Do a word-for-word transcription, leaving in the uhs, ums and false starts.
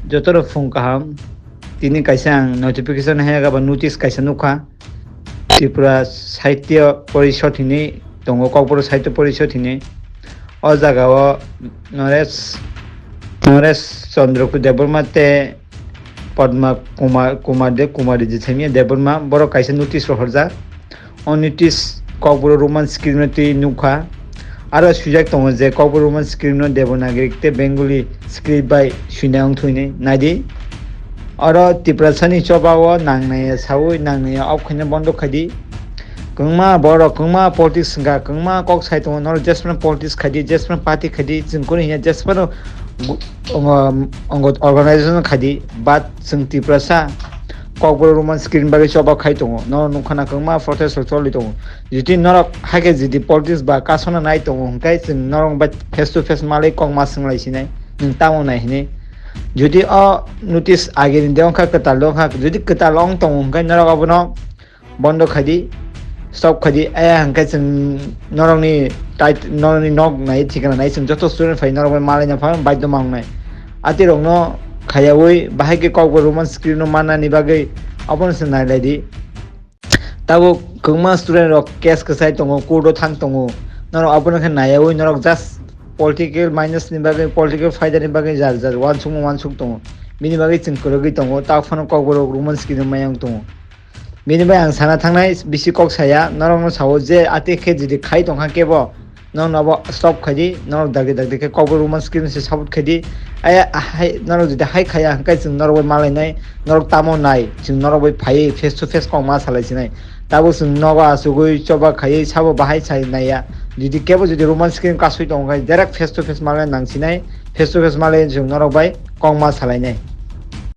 Joto rok phung kaham. Tini kaisa ang notification hai ba notice kaisa nukha. Tripura Sahitya Porishod hinwi tongo, Kokborok Sahitya Porishod hinwi. O jaga o Naresh, Naresh Chandra Debbarma tei Padma Kumar, Kumar De, Kumari Jithemia Debbarma, borok kaisa notice rohorjak. O notice Kokborok Roman script no twi nukha. Aro swijak tongo je Kokborok Roman script no Devanagari tei Bengali script bai swina wng thwini. Naidi. Oro Tiprasani choba o nangnai sawi nangnai off khaina bondo khaidi. Kwbangma borok, kwbangma politics wngkha, kwbangma kok sai tongo, norok jesphano politics khaidi, jesphano party khaidi, chwng kunu hiya jesphano gu-, ongo, ongo organization khaidi, but chwng Tiprasa Kokborok Roman script bagwi choba khai tongo, norok nukha na kwbangma protest rok choli tongo. Jodi norok haikhe jodi politics ba kasona nai tongo hwnkhe chwng norok bai face to face malai kok ma swng lai sinai, nwng tamo nai hinwi. Jodi o notice agini de wngkha, kwtal de wngkha, jodi kwtal wng tongo hwnkhe norok abono bondo khaidi, stop khaidi, aya hwnkhe chwng norokni tait-, norokni nok nai, thikana nai, chwng joto student phai norok bai malaina pha baidhyo ma wngnai. Atirokno khayaui bahai khe Kokborok Roman script no mannani bagwi abono chwng nailaidi. Tabuk kwbangma student rok case kwchai tongo, court o thang tongo, norok abono khe nayaui norok just political minus ni bagwi, political faida ni bagwi jar jar uansukma uansuk tongo. Bini bagwi chwng kwrwgwi tongo, ta phano Kokborok Roman script no maya wng tongo. Bini bai ang sana thangnai bisi kok saya, norokno sao je ate khe jodi khai tongkha kebo, norokno abo stop khaidi, norok dakti dakti khe Kokborok Roman script se support khaidi. Ai, hai, norok jodi hai khaya hwnkhe chwng norok bai malainai, norok tamo nai, chwng norok bai phaiwi face to face kok ma salai sinai. Tabuk chwng nogo achugwi choba khaiwi sabo bahai sai naiya. Jodi kebo jodi Roman script kasui tongkha direct face to face malai nang sinai, face to face malai chwng norok bai kok ma salainai.